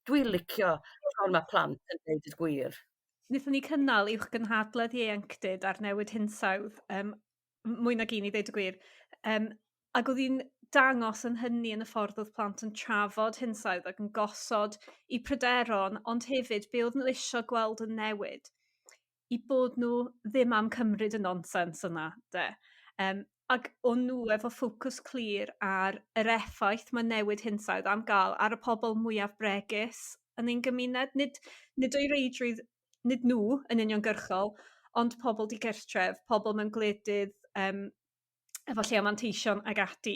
Dwi licio ffor ma' plant yn deud y gwir. Nethon ni cynnal uwch gynhadledd ieuenctid ar newid hinsawdd yym mwy nag un i ddeud y gwir yym ag o'dd 'i'n dangos yn hynny yn y ffordd o'dd plant yn trafod hinsawdd ac yn gosod 'u pryderon ond hefyd be' oddyn nhw isio gweld yn newid 'u bod nhw ddim am cymryd y nonsens yna 'de? Yym ag o'n nhw efo ffocws clir ar yr effaith ma' newid hinsawdd am ga'l ar y pobl mwyaf bregus yn ein gymuned nid nid o'i reidrwydd nid nhw yn uniongyrchol ond pobl digartref, pobl mewn gwledydd yym efo llai o manteision ag ati.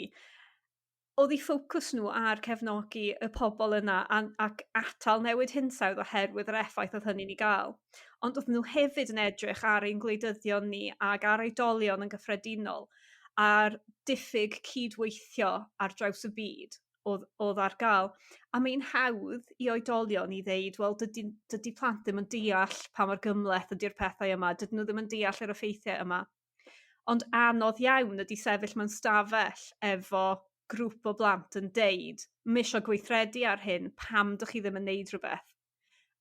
O'dd 'u ffocws nhw ar cefnogi y pobl yna a'n ac atal newid hinsawdd oherwydd yr effaith oedd hynny'n 'i ga'l. Ond o'dd nhw hefyd yn edrych ar ein gwleidyddion ni ag ar oedolion yn gyffredinol a'r diffyg cydweithio ar draws y byd o'dd o'dd ar ga'l. A mae'n hawdd i oedolion i ddeud wel dydy dydy plant ddim yn deall pa mor gymhleth ydy'r pethau yma dydyn nhw ddim yn deall yr effeithiau yma. Ond anodd iawn ydy sefyll mewn stafell efo grŵp o blant yn deud ma' isio gweithredu ar hyn pam dych chi ddim yn neud rhywbeth?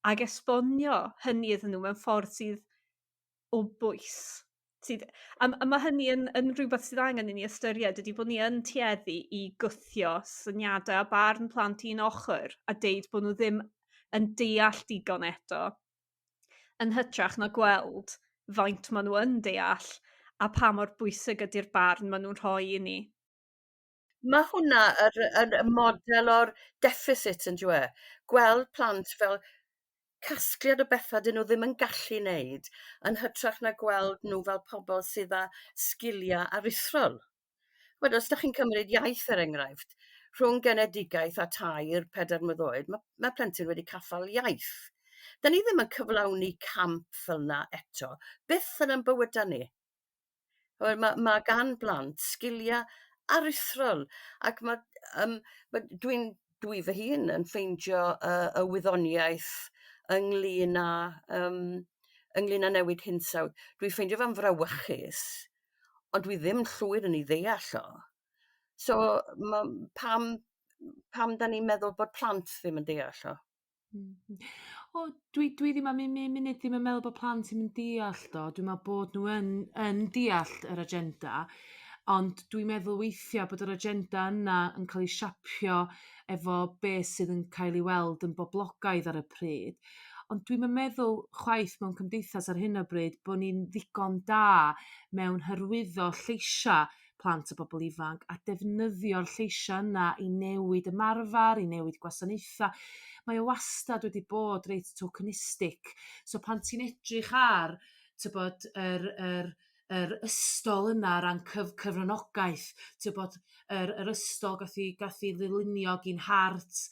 Ag esbonio hynny iddyn nhw mewn ffordd sydd o bwys. Sydd a m- a ma' hynny yn yn rhywbeth sydd angen i ni ystyried ydy bod ni yn tueddu i gwthio syniade a barn plant un ochr a deud bo' nhw ddim yn deall digon eto. Yn hytrach na gweld faint ma' nhw yn deall a pa mor bwysig ydy'r barn ma' nhw'n rhoi i ni. Ma' hwnna yr yn y model o'r deficit on'd yw e? Gweld plant fel casgliad o betha 'dyn nhw ddim yn gallu neud yn hytrach na gweld nhw fel pobol sydd â sgilia aruthrol. Wel os dach chi'n cymryd iaith er enghraifft rhwng genedigaeth a tair pedair mlwydd oed ma' ma' plentyn wedi caffael iaith. 'Dan ni ddim yn cyflawni camp fel 'na eto byth yn 'yn bywyda ni. Wel ma' ma' gan blant sgilia aruthrol ac ma' yym ma' dwi'n dwi fy hun yn ffeindio y y wyddoniaeth ynglŷn â yym ynglŷn â newid hinsawdd dwi ffeindio fo'n frawychus ond dwi ddim llwyr yn 'i ddeall o. So ma' pam pam 'dan ni'n meddwl bod plant ddim yn deall o? O dwi dwi ddim am un munud ddim yn meddwl bo' plant 'im yn deallt o dwi me'wl bod nhw yn yn deallt yr agenda. Ond dwi'n meddwl weithia' bod yr agenda yna yn ca'l 'i siapio efo be' sydd yn cael ei weld yn boblogaidd ar y pryd. Ond dwi'm yn meddwl chwaith mewn cymdeithas ar hyn o bryd bo' ni'n ddigon da mewn hyrwyddo lleisia' plant a bobol ifanc a defnyddio'r lleisia' yna i newid ymarfar i newid gwasanaetha. Mae o wastad wedi bod reit tokenistic so pan ti'n edrych ar t'bod yr yr yr ystol yna o ran cyf- cyfranogaeth t'bod yr yr ystol gath 'i gath 'i ddylunio gin Hart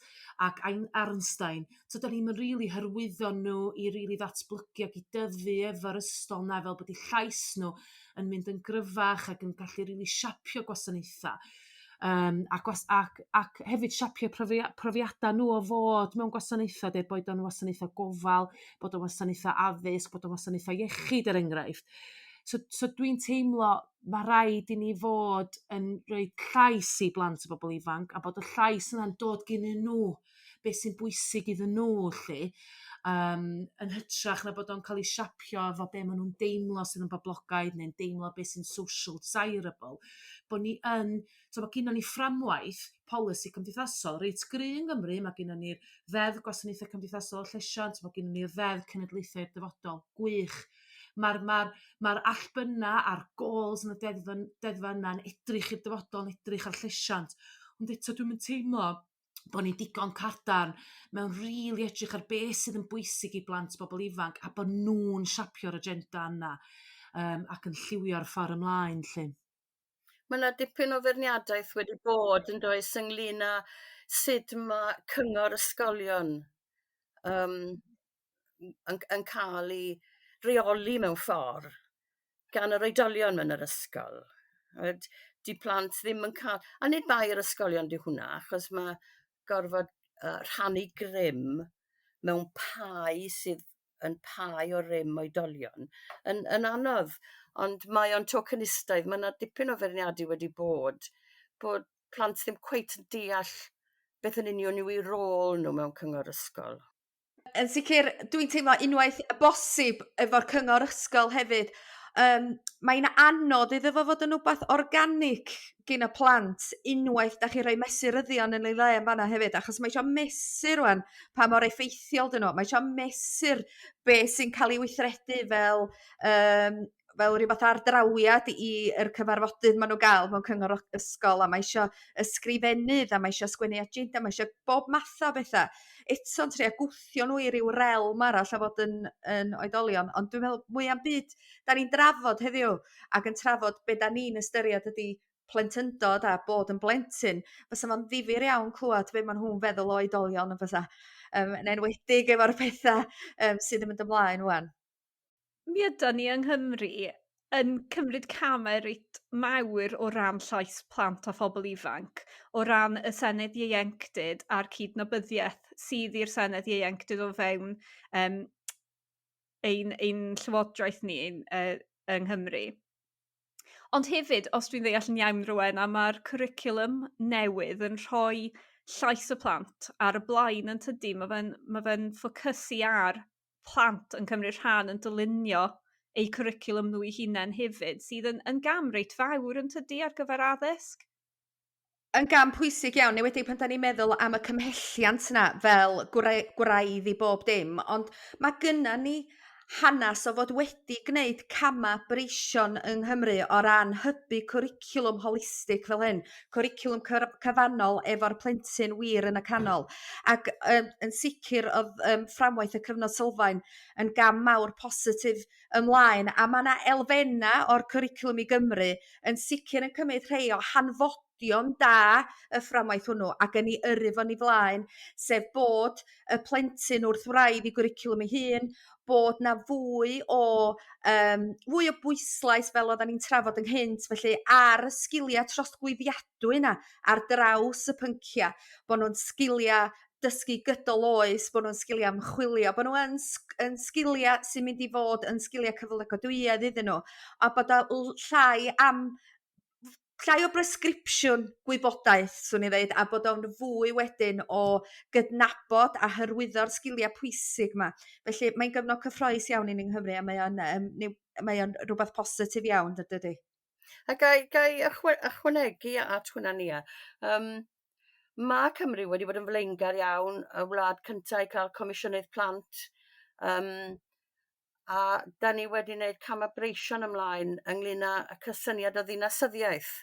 ac Ein- Arnstein so do'n ni'm yn rili hyrwyddo nw i rili ddatblygu ag i dyfu efo'r ystol 'na fel bod 'u llais nhw yn mynd yn gryfach ac yn gallu rili siapio gwasanaetha yym a gwas- ac ac hefyd siapio profia- profiada nw o fod mewn gwasanaetha de? Boed o'n wasanaetha gofal bod o'n wasanaetha addysg bod o'n wasanaetha iechyd er enghraifft. So dwi'n teimlo ma' raid i ni fod yn rhoi llais i blant a bobol ifanc a bod y llais yna'n dod gennyn nhw be' sy'n bwysig iddyn nhw 'lly yym yn hytrach na bod o'n ca'l 'i siapio efo be' ma' nw'n deimlo sydd yn boblogaidd neu'n deimlo be' sy'n social desirable bo' ni yn t'o' ma' ginon ni fframwaith polisi cymdeithasol reit gry yng Ngymru ma' ginon ni'r Ddeddf Gwasanaetha Cymdeithasol a Llesiant ma' ginon ni'r Ddeddf Cenedlaethau'r Dyfodol gwych. Ma'r ma'r ma'r allbynna a'r gols yn y deddf yn deddfa yna'n edrych i'r dyfodol yn edrych ar llesiant ond eto dwi'm yn teimlo bo' ni digon cadarn mewn rili edrych ar beth sydd yn bwysig i blant bobol ifanc a bo' nw'n siapio'r agenda yna yym ac yn lliwio'r ffor ymlaen lly. Ma' 'na dipyn o feirniadaeth wedi bod yndoes ynglŷn â sud ma' cyngor ysgolion yym yn ca'l 'i reoli mewn ffor gan yr oedolion yn yr ysgol. Ch'mod 'di plant ddim yn ca'l... A nid bai yr ysgolion 'di hwnna achos ma' gorfod yy rhannu grym mewn pai sydd yn pai o rym oedolion yn anodd ond mae o'n tocenistaidd ma' 'na dipyn o feirniadu wedi bod bod plant ddim cweit yn deall beth yn union yw 'u rôl nhw mewn cyngor ysgol. Yn sicir dwi'n teimlo unwaith bosib efo'r cyngor ysgol hefyd yym mae'n anodd iddo fo fod yn wbath organic gin y plant unwaith dach chi rhoi mesuryddion yn ei le yn fan 'na hefyd achos mae isio mesur rwan pa mor effeithiol 'dyn nhw mae isio mesur be' sy'n ca'l 'i weithredu fel yym fel ryw fath o ardrawiad i yr cyfarfodydd ma' nw ga'l mewn cyngor o- ysgol a ma' isio ysgrifennydd a ma' isio sgwennu agenda ma' isio bob matha o betha eto'n trio gwthio nhw i ryw realm arall a fod yn oedolion ond dwi meddwl mwya'n byd 'dan ni'n drafod heddiw ac yn trafod be' 'dan ni'n ystyried ydi plentyndod a bod yn blentyn fysa fo'n ddifyr iawn clwad be' ma' nhw'n feddwl o oedolion yn fysa? Yym yn enwedig efo'r petha yym sydd yn mynd ymlaen 'wan. Mi ydan ni yng Nghymru yn cymryd camau reit mawr o ran llais plant a phobl ifanc o ran y Senedd Ieuenctid a'r cydnabyddiaeth sydd i'r Senedd Ieuenctid o fewn yym ein ein llywodraeth ni yy yng Nghymru. Ond hefyd os dwi'n ddeall yn iawn Rowena ma'r cwricwlwm newydd yn rhoi llais y plant ar y blaen yn tydi? Ma' fe'n ma' fe'n ffocysu ar plant yn cymryd rhan yn dylunio eu cwricwlwm nhw 'u hunen hefyd sydd yn yn gam reit fawr yn tydi ar gyfer addysg? Yn gam pwysig iawn enwedig pan 'dan ni'n meddwl am y cymhelliant 'na fel gwrei- gwraidd i bob dim ond ma' gynna ni hanas o fod wedi gneud cama' breision yng Nghymru o ran hybu cwricwlwm holistig fel hyn cwricwlwm cyr- cyfannol efo'r plentyn wir yn y canol ac yn sicir odd yym fframwaith y cyfnod sylfaen yn gam mawr positif ymlaen a ma' 'na elfenna o'r cwricwlwm i Gymru yn sicir yn cymryd rhei o hanfodion da y fframwaith hwnnw ac yn 'i yrru fo yn 'i flaen sef bod y plentyn wrth wraidd i gwricwlwm ei hun bod 'na fwy o yym fwy o bwyslais fel oddan ni'n trafod ynghynt felly ar y sgilia trosglwyddiadwy 'na ar draws y pyncia' bo' nw'n sgilia dysgu gydol oes bo' nw'n sgilia ymchwilio bo' nw yn sg- yn sgilia sy'n mynd i fod yn sgilia cyfylygodwyedd iddyn nhw a bod o l- llai am llai o bresgripsiwn gwybodaeth swn i ddeud a bod o'n fwy wedyn o gydnabod a hyrwyddo'r sgilia pwysig 'ma. Felly mae'n gyfnod cyffrous iawn i ni yng Nghymru a mae o'n yym new- mae o'n rwbath positif iawn dydydi? A gai gai ychwanegu at hwnna Nia yym ma' Cymru wedi bod yn flaengar iawn y wlad cynta i ca'l comisiynydd plant yym a 'dan ni wedi neud cama' breision ymlaen ynglŷn â y cysyniad o ddinasyddiaeth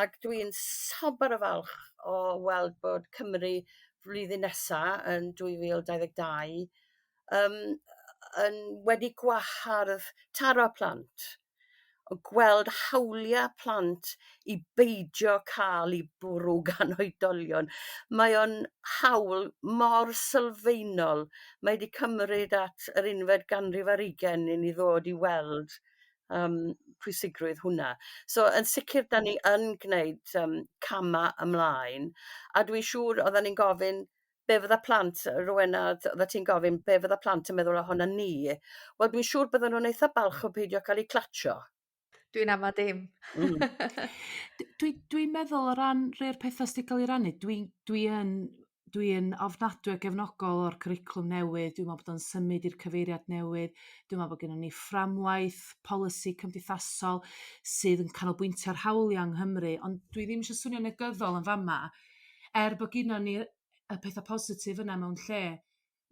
ag dwi'n sobor o falch o weld bod Cymru flwyddyn nesa yn 2022 yym yn wedi gwahardd taro plant. O gweld hawlia' plant i beidio ca'l 'u bwrw gan oedolion mae o'n hawl mor sylfaenol mae 'di cymryd at yr unfed ganrif ar ugen i ni ddod i weld yym pwysigrwydd hwnna. So yn sicir 'dan ni yn gneud yym cama' ymlaen a dwi'n siŵr oddan ni'n gofyn be' fydda plant Rowena oddat ti'n gofyn be' fydda plant yn meddwl ohonon ni wel dwi'n siŵr byddan nhw'n eitha balch o peidio ca'l 'u clatsio. Dwi'n ama dim. Dwi dwi'n meddwl o ran rhei o'r petha sy 'di ca'l 'u rannu dwi'n dwi yn dwi yn ofnadwy o gefnogol o'r cwricwlwm newydd dwi me'wl bod o'n symud i'r cyfeiriad newydd dwi me'wl bo' gynnon ni fframwaith polisi cymdeithasol sydd yn canolbwyntio ar hawlia' yng Nghymru ond dwi ddim isio swnio'n negyddol yn fama er bo ginon ni y petha positif yna mewn lle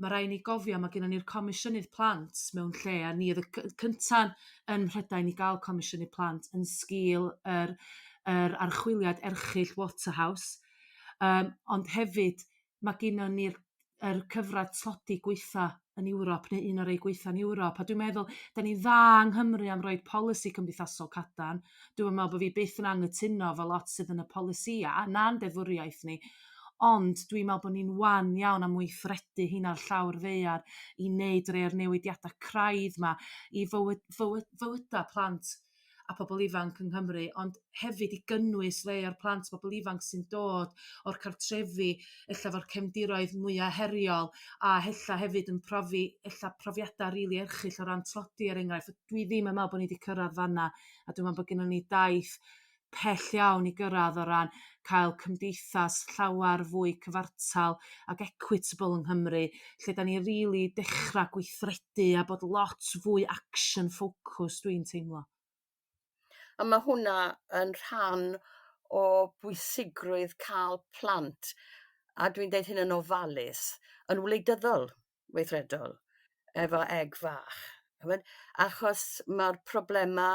ma' rai' ni gofio ma' ginon ni'r comisiynydd plant mewn lle a ni odd y cynta'n yn Mhrydain i ga'l comisiyny plant yn sgil yr yr archwiliad erchyll Waterhouse yym ond hefyd ma' ginon ni'r yr cyfradd tlodi gwaetha yn Ewrop neu un o'r rei gwaetha'n Ewrop a dwi'n meddwl 'dan ni'n dda yng Nghymru am roid polisi cymdeithasol cadarn dwi'm yn me'wl bo' fi byth yn anghytuno 'fo lot sydd yn y polisia na'n deddfwriaeth ni ond dwi'n me'wl bo' ni'n wan iawn am weithredu rheina ar llawr ddaear i neud rei o'r newidiada craidd 'ma i fywyd fywyd fywyda plant a pobol ifanc yng Nghymru ond hefyd i gynnwys rei o'r plant pobol ifanc sy'n dod o'r cartrefi ella 'fo'r cefndiroedd mwya heriol a hella hefyd yn profi ella profiada rili erchyll o ran tlodi er enghraifft. Dwi ddim yn me'wl bo' ni 'di cyrradd fan 'na a dwi me'wl bo' gynnon ni daith pell iawn i gyrradd o ran cael cymdeithas llawar fwy cyfartal ag equitable yng Nghymru lle 'dan ni rili dechra gweithredu a bod lot fwy action focus dwi'n teimlo. A ma' hwnna yn rhan o bwysigrwydd ca'l plant a dwi'n deud hyn yn ofalus yn wleidyddol weithredol efo eg fach ch'mod achos ma'r problema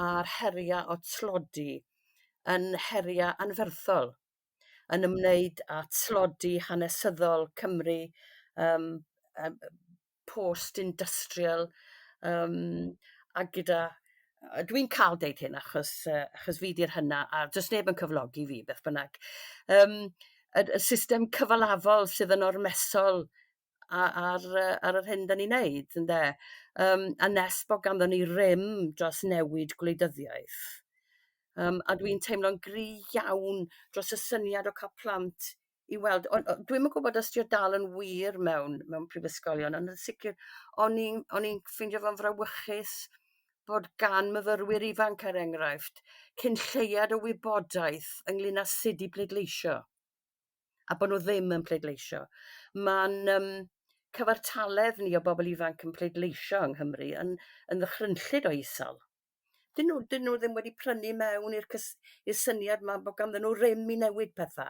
a'r heria' o tlodi yn heria' anferthol yn ymwneud â tlodi hanesyddol Cymru yym yy post industrial yym a gyda Dwi'n ca'l deud hyn achos yy achos fi 'di'r hyna a do's neb yn cyflogi fi beth bynnag. Yym y system cyfalafol sydd yn ormesol ar yy ar yr hyn 'dan ni'n neud ynde? Yym a nes bo' ganddon ni rym dros newid gwleidyddiaeth yym a dwi'n teimlo'n gry iawn dros y syniad o ca'l plant i weld o- o- dwi'm yn gwybod os 'di o dal yn wir mewn mewn prifysgolion ond yn sicr o'n i'n o'n i'n ffeindio fo'n frawychus bod gan myfyrwyr ifanc er enghraifft cyn lleiad o wybodaeth ynglŷn â sud i bleidleisio. A bo' nw ddim yn pleidleisio. Ma'n yym cyfartaledd ni o bobol ifanc yn pleidleisio yng Nghymru yn yn ddychrynllyd o isal. 'Dyn nhw 'dyn nhw ddim wedi prynu mewn i'r cys- i'r syniad 'ma bo' ganddyn nhw rym i newid petha.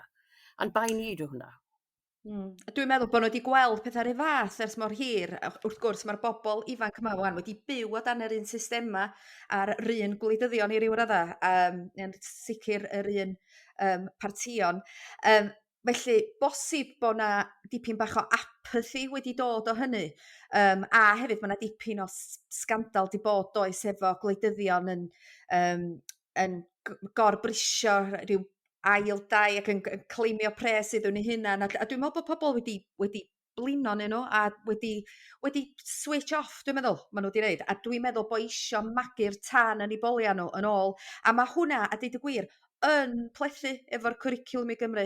A'n bai ni dyw hwnna. Dwi'n meddwl bo' nw 'di gweld petha 'run fath ers mor hir wrth gwrs ma'r bobol ifanc yma 'wan wedi byw o dan yr un systema a'r 'run gwleidyddion i ryw radda yym yn sicir yr un yym partïon yym felly bosib bo' 'na dipyn bach o apathi wedi dod o hynny yym a hefyd ma' 'na dipyn o sgandal 'di bod does efo gwleidyddion yn yym yn gorbrisio rhyw ail dai ac yn cleimio pres iddyn nhw hunan a dwi me'wl bo' pobol wedi wedi blino a'nyn nw a wedi wedi switch off dwi'n meddwl ma' nw 'di roid a dwi'n meddwl bo' isio magu'r tân yn 'u bolia nw yn ôl a ma' hwnna a deud y gwir yn plethu efo'r cwricwlwm i Gymru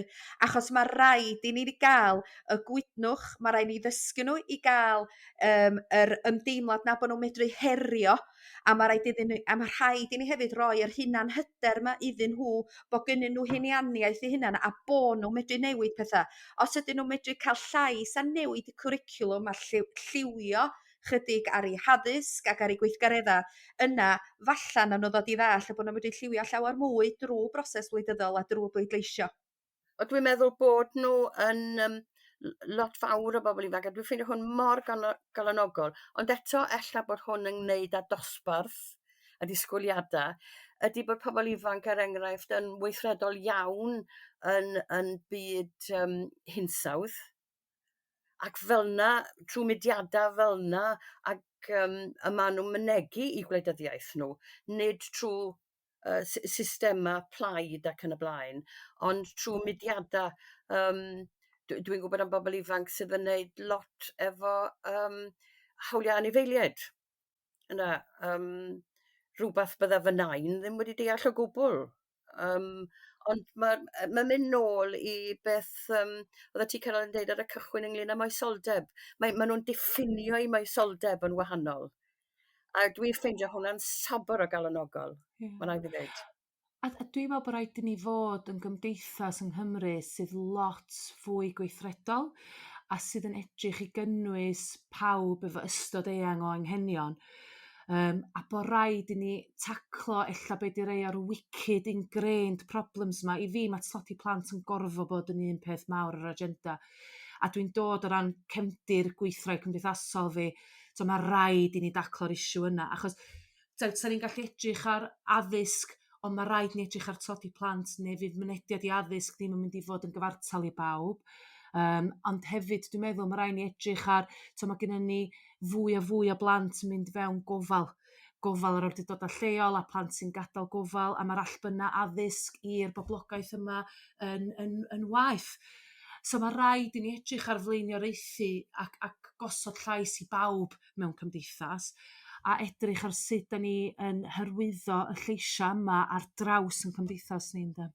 achos ma' raid i ni ga'l y gwydnwch ma' rai ni ddysgu nhw i ga'l yym yr ymdeimlad 'na bo' nhw'n medru herio a ma' raid iddyn ni a ma' rhaid i ni hefyd roi yr hunan hyder 'ma iddyn nhw bo' gynnyn nhw hunianiaeth 'u hunan a bo' nw medru newid petha. Os ydyn nhw medru ca'l llais a newid y cwricwlwm a lliwio chydig ar 'u haddysg ac ar 'u gweithgaredda yna falla nawn nw ddod i ddall' y bo' nw medru lliwio llawer mwy drw broses wleidyddol a drw bleidleisio. A dwi'n meddwl bod nhw yn yym lot fawr o bobol ifanc a dwi ffeindio hwn mor galo- galonogol ond eto ella bod hwn yn wneud â dosbarth a disgwyliada ydy bod pobol ifanc er enghraifft yn weithredol iawn yn yn byd yym hinsawdd. Ac fel 'na trw mudiada fel 'na ac yym y ma' nhw'n mynegi 'u gwleidyddiaeth nhw nid trw yy sy- systema plaid ac yn y blaen ond trw mudiada yym dw dwi'n gwybod am bobol ifanc sydd yn neud lot efo yym hawlia' anifeiliaid ynde yym rhywbath bydda fy nain ddim wedi deall o gwbl yym ond ma' yy ma'n mynd nôl i beth yym oddat ti Carole'n deud ar y cychwyn ynglŷn â moesoldeb mae ma' nhw'n diffinio'u moesoldeb yn wahanol. A dwi ffeindio hwnna'n sobor o galonogol. Ia. Ma' raid fi ddeud. A dwi me'wl bo' raid i ni fod yn gymdeithas yng Nghymru sydd lot fwy gweithredol a sydd yn edrych i gynnwys pawb efo ystod eang o anghenion yym a bo' raid i ni taclo ella be' 'di rei o'r wicked ingrained problems 'ma i fi ma' tlodi plant yn gorfo bod yn un peth mawr yr agenda a dwi'n dod o ran cefndir gweithraidd cymdeithasol fi so ma' raid i ni daclo'r issue yna achos t'od 'san ni'n gallu edrych ar addysg ond ma' raid ni edrych ar tlodi plant neu fydd mynediad i addysg ddim yn mynd i fod yn gyfartal i bawb yym ond hefyd dwi'n meddwl ma' rai' ni edrych ar t'o' ma' gynnon ni fwy a fwy o blant yn mynd fewn gofal gofal yr awdurdoda' lleol a plant sy'n gadal gofal a ma'r allbynna addysg i'r boblogaeth yma yn yn yn waeth. So ma' raid i ni edrych ar flaenioraethu ac ac gosod llais i bawb mewn cymdeithas a edrych ar sud 'dan ni yn hyrwyddo y lleisia' yma ar draws 'yn cymdeithas ni ynde?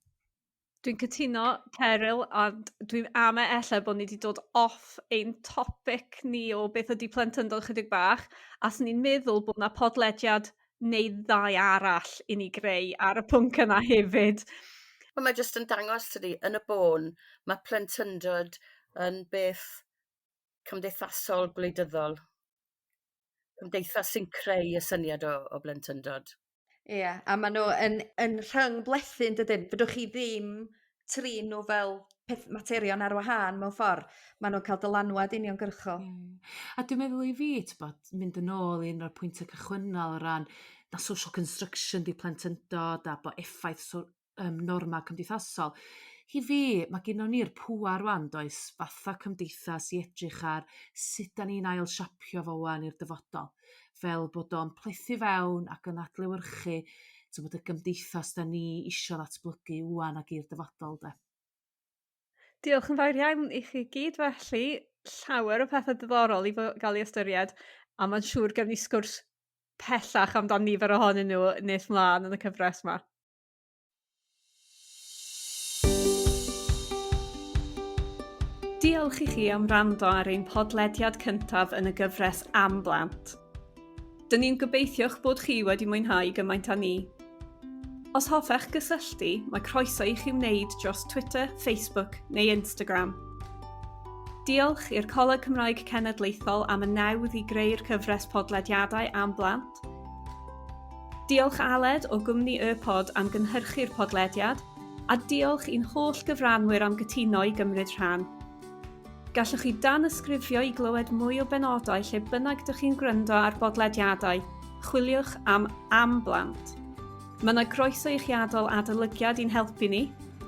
Dwi'n cytuno Ceryl ond dwi'n ame ella bod ni 'di dod off ein topic ni o beth ydy plentyndod chydig bach a 'swn i'n meddwl bod 'na podlediad neu ddau arall i ni greu ar y pwnc yna hefyd. Wel mae jyst yn dangos tydi yn y bôn ma' plentyndod yn beth cymdeithasol gwleidyddol. Cymdeithas sy'n creu y syniad o o blentyndod. Ia a ma' nhw yn yn rhyng-blethu yndydyn? Fedrwch chi ddim trin nw fel peth materion ar wahân mewn ffor ma' nw'n ca'l dylanwad uniongyrchol. Ie. A dwi'n meddwl i fi t'bod mynd yn ôl i un o'r pwyntia cychwynnol o ran na social construction 'di plentyndod a bo' effaith so yym norma cymdeithasol i fi ma' ginon ni'r pŵar 'wan does fatha cymdeithas i edrych ar sud 'dan ni'n ail siapio fo 'wan i'r dyfodol fel bod o'n plethu fewn ac yn adlewyrchu t'mod y gymdeithas 'dan ni isio ddatblygu 'wan ag i'r dyfodol 'de? Diolch yn fawr iawn i chi gyd felly. Llawer o pethe diddorol i fo- ga'l 'u ystyried a ma'n siŵr gewn ni sgwrs pellach amdan nifer ohonyn nhw nes mlaen yn y cyfres 'ma. Diolch i chi am wrando ar ein podlediad cyntaf yn y gyfres Am Blant. Dyn ni'n gobeithio'ch bod chi wedi mwynhau gymaint â ni. Os hoffech gysylltu, mae croeso i chi wneud dros Twitter, Facebook neu Instagram. Diolch i'r Coleg Cymraeg Cenedlaethol am y nawdd i greu'r cyfres podlediadau am blant. Diolch Aled o gwmni Y Pod am gynhyrchu'r podlediad, a diolch i'n holl gyfranwyr am gytuno i gymryd rhan. Gallwch chi danysgrifio i glywed mwy o benodau lle bynnag dych chi'n gwrando ar bodlediadau, chwiliwch am Am Blant. Mae yna groeso i chi adael adolygiad i'n helpu ni,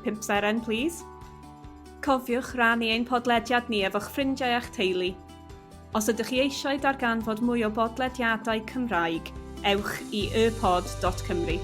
5 seren plîs. Cofiwch rannu ein podlediad ni efo'ch ffrindiau a'ch teulu. Os ydych chi eisiau darganfod mwy o bodlediadau Cymraeg, ewch i ypod.cymru.